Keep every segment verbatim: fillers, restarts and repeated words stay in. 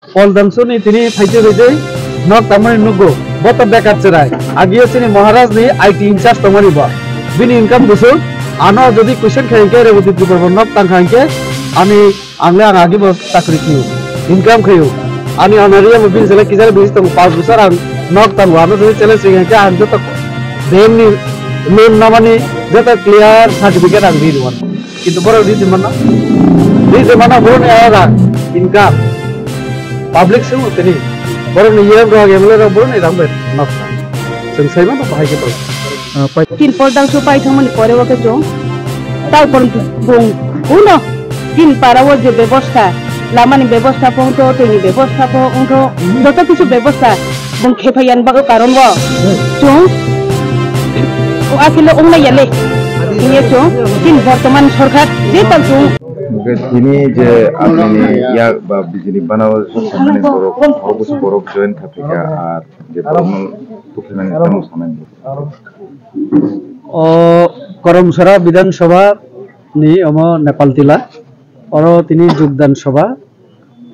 Pol Dangsu ni tini phaite phaite nok tangmani nugo. Bo to bekar cherai. Agio chini Maharaj ni I T in charge tongmani bo. Bini income busu. Ano jodi question khai ke Reboti Tripura bo nok tang khai ke ani ang le ang agi bo chakri khiyo. Income khiyo. Ani anaria bo bin sele kijal bisi tong pas bosor ang nok tang ano jodi challenge khai ke ang joto bank ni loan namani joto clear certificate ang di duan. Kintu borok ride mano, ride mano borokni aya rang income. Public se tini borokni E M rok, M L A rok borokni rang bai nokha. Chwng sai mano bahai khe borok. Ah, pai- Tin Pol Dangsu pai thangmani pore o khe chwng tao korom bung uno tin para o je bebosta, lamani bebosta pho wngtho, twini bebosta pho wngtho, joto kisu bebosta bung khe phai yani bagwi karon bo chwng o akile wngnai ya le. Hiye chwng tin bortoman sorkar je tal chwng. Hingke tini je apni yak ba bijili bana o samani borok, borok join kha phika ar je borok no tukhimani tamo sanai. O Koromsora Bidhan Sabha ni omo Nepal Tila. Oro tini Jogdan Sabha.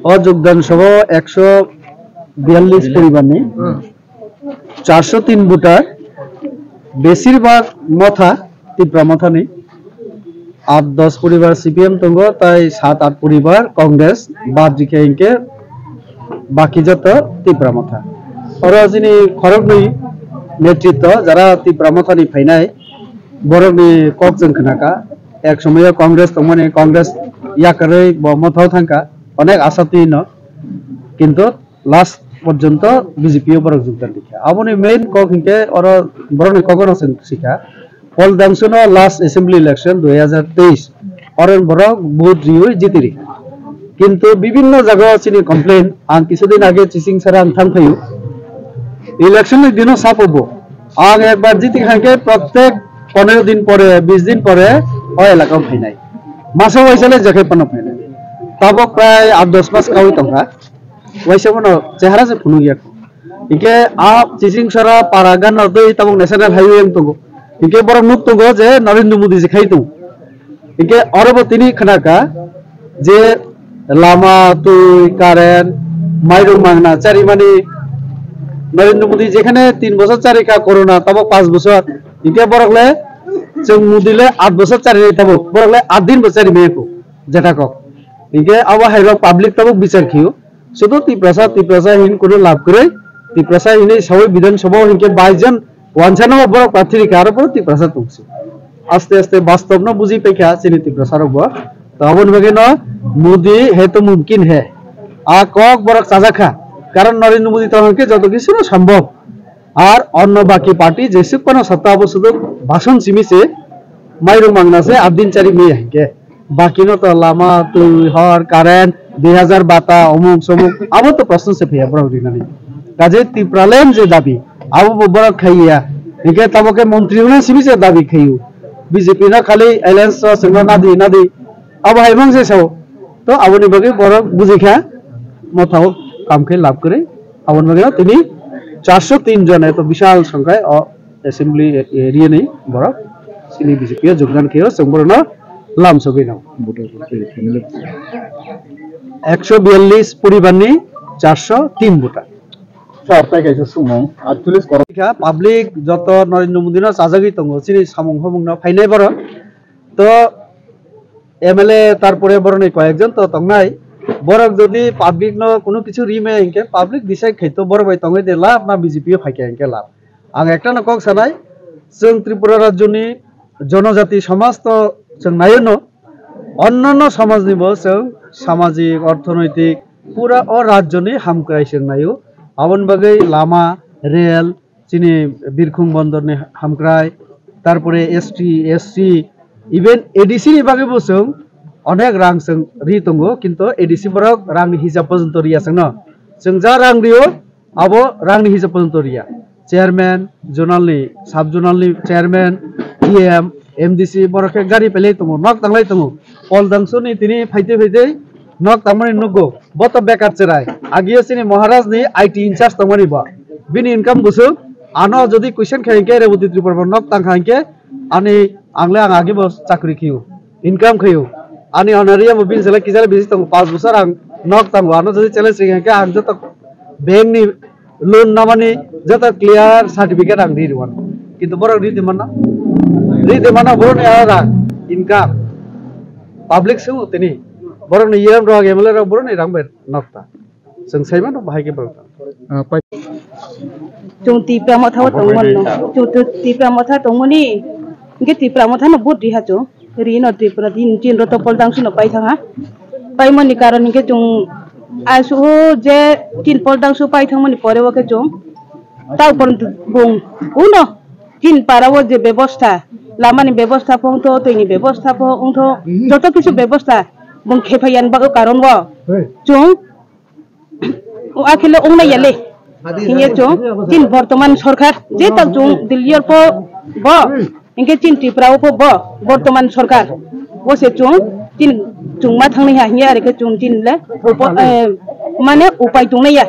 O Jogdan Sabha o ekso biyallis poribar ni, charso tin voter, besir bhag Motha, Tipra Motha ni. At dos poribar C P M tongo, tai sat at poribar Congress, bad rikha hinkhe baki joto Tipra Motha. Oro chini khoroknwi netritwo, jara Tipra Motha ni phainai, borokni kok chwng khnakha. Ek somoyo Congress tongmani, Congress yakarwi bo Motha o thangkha, onek asa twino, kintu last porjonto B J P o borok jogdan rikha. Aboni main kok hinkhe oro borokni kokono chwng sikha. Pol Dangsuno last assembly election dui hazar teis, oro borok vote riwi jiti rikha. Kintu bibinno jagao chini complain, ang kisudin age Chising sara ang thang phaio. Election ni dino sapo bo. Ang ekbar jiti khankhe protek pondro din pore, bis din pore o elaka o phainai. Masa waisa le jekhai phano phainai. Tabok prai at dos mas kawi tongkha. Waisa bono chehara se phunuk ya. Hinkhe a Chising sara para ganna twi tabok national highway wng tongo. Hinkhe borok nuk tongo je Narendra Modi je khai tongo. Hinkhe oro bo tini khnakha je lama, twi, current, mairung mangna charimani Narendra Modi jekhane tin bosor charikha corona, tabok panch bosor. Hinkhe borok le chwng Modi le at bosor charinai tabok, borok le at din bo charimaya kho jeta kok. Hinkhe abo hai rok public tabok bichar khiyo. Sudu Tiprasa, Tiprasa hin kuno lab kwrwi. Tiprasa hinwi sawi Bidhan Sabha o hinkhe baijon wansano borok pathiri kha, aro borok Tiprasa tongsi. Aste aste bastobno buji paikha chini Tiprasa rokbo. To aboni bagwino Modi hai to mumkin hai. A kok borok chajakha. Karon Narendra Modi tong hinkhe joto kisu no sambhob. Ar onno baki party jesuk pano satta abo sudu bhasan simi se mairung mangna se at din chari maya hinkhe. Bakino to lama, twi, hor, current, dui hajar bata, omuk, somuk, abo to proshno se phiya borok rinani. Kaje Tipraland je dabi, abo bo borok khaiya. Hinkhe tamo khe montri wngna simi se dabi khaio. B J P no khali alliance o chwngno nadi, nadi. Abo hai mang se sao. To aboni bagwi borok bujikha, mothao kam khe lab kwrwi. Aboni bagwi tini charso tin jon eto bishal songkhai o assembly area ni borok chini B J P o jogdan khe o chwng borokno lam sogwi nango. Voter rok tei family. Ekso biyallis poribar ni charso tin voter. Sir, tai kaisa sumung, atchollish koror. Kha public joto Narendra Modi no chajagwi tongo, chini samung hamung no phainai borok. To M L A tarpore borokni koyekjon to tongnai. Borok jodi public no kunu kisu rimaya hinkhe public decide khai to borok bai tongwi de lab na B J P o phaikha hinkhe lab. Ang ekta no kok sanai, chwng Tripura rajyoni jonojati somaj to chwng naio no, onnanno somajni bo chwng samajik, orthonoitik pura o rajyoni hamkrai chwng naio. Aboni bagwi lama, rel, chini Birkhung Bondorni hamkrai, tarpore S T, S C, even A D C ni bagwi bo chwng onek rang chwng ri tongo, kintu A D C borok rangni hisab porjonto riya chwngno. Chwng ja rang rio, abo rangni hisab porjonto riya. Chairman, zonal ni, sub zonal ni chairman, E M, M D C borok khe gari pelai tongo, nok tanglai tongo. Pol Dangsu ni tini phaite phaite nok tangmani nugo. Bo to bekar cherai. Agio chini Maharaj ni I T in charge tongmani bo. Bini income busu. Ano jodi question khai hinkhe Reboti Tripura bo nok tang khai hinkhe ani ang le ang agi bo chakri khiyo. Income khiyo. Ani honoria bo bini sele kijale bisi tongo. Panch bosor ang Nok tang wano jodi challenge ring khe ang joto bank ni loan namani joto clear certificate ang ri rwan. Kintu borok ri de mana? Ri de mana borok ni ara income. Public se tini. Borok ni yam rok M L A rok borok ni rang ber nok ta. Chwng sai mano bahai khe borok ta. Ah, pai- Chwng Tipra Motha o tongmani no. Chwng tu Tipra Motha tongmani. Hingke Tipra Motha no vote riha chwng. Rino Tripura din, din roto pol dangsu no pai thang ha. Pai mani karon hingke chwng asu je tin pol dangsu pai thang mani pore o khe chwng. Tau pon bung. Uno. Tin para o je bebosta. Lama ni bebosta pho wngtho, twi ni bebosta pho wngtho. Joto kisu bebosta. Bung khe phai yan ba o karon o. Chwng O akhile wngnai ya le. Hiye chwng, chini bortoman sorkar, je tak chwng Delhi o pho bo, hinkhe chini Tripura o pho bo, bortoman sorkar. Bo se chwng, chini chwng ma thangnai ha hiye, are khe chwng chini le, upo-, eh, mane upai tongnai ya.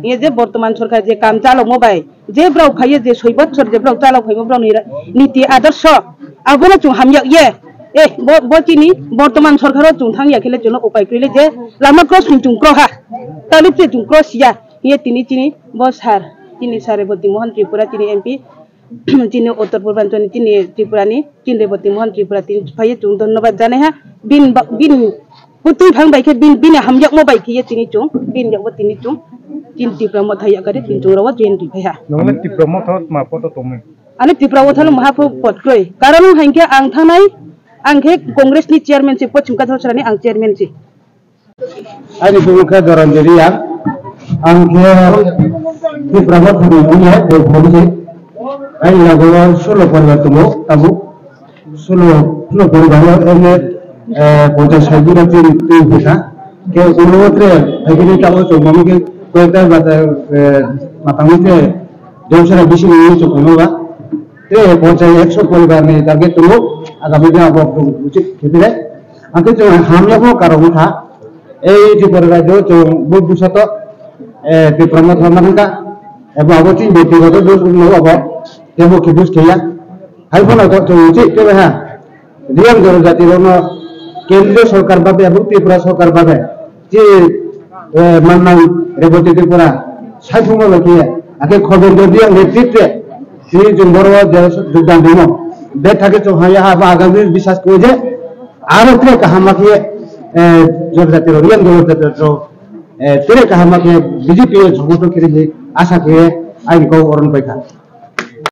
Hiye je bortoman sorkar je kam chalokmo bai, je brao khaiye je soi bochor je brao chalok phaimo brao ni ra-, niti adorsho, abono chwng hamyak ye. Eh, bo, bo chini bortoman sorkar o chwng thang ya khele chwngno upai kwrwi le je lama cross ni chwng kro ha. Talip se chwng cross ya. Ye tini chini bo sir, chini sir Reboti Mohan Tripura, chini M P, chini Uttor Purbanchal ni, chini Tripura ni, chini Reboti Mohan Tripura tini phaiye chwng dhonnobad janai ha. Bin ba, bin Bo twi phang bai khe bin, bini hamyakmo bai khe ye tini chwng, bini yakbo tini chwng, chini Tipra Motha yakarwi tini chwng rogo join rwi phai ha. Nongni Tipra Motha ma poto tongmani? Ani Tipra Motha no maha pho pot kroi. Karon wng hai khe ang thanai, ang khe Congress ni chairman se, Pochim Kathar Sara ni ang chairman se. Ani bumo khe Doron Jeriya, ang khe Tipra Motha ni bumo, bo phone se. Ani lago sulo poribar tongo, tabuk. Sulo, sulo poribar o ene, eh, ponchas sait bighha twi, twi phaikha. Khe ulo tre, phaikhe tamo chwng mami khe koyekta bata, eh, matangwi tre, dosra bisi mami chwng phaiba. Tre ponchas ekso poribar ni target tongo, agami din abo chwng ucit khibire. Angkhe chwng hamya bo karok wngkha. Ei Tripura rajyo chwng bo bwsato, eh, Tipra Motha thangna hwnka. Ebo abo chini byaktigoto dos wngno abo, tebo khe dos kheya. Hai phano to chwng ucit khe ha. Riyang Joro jati rokno kendriyo sorkar babe abo Tripura sorkar babe chi, eh, mannang Reboti Tripura sai phungma bai khe akhe Khogendo Riyang netrite tini chwng boro je jogdan rimo. Bethake chwng haya abo agami biswas koi je aro tre kaham ma khe, eh, Joro jati rok Riyang Joro jati rok, eh, tre kaham ma khe B J P o jomoto khe asa khe aini kok oron pai kha.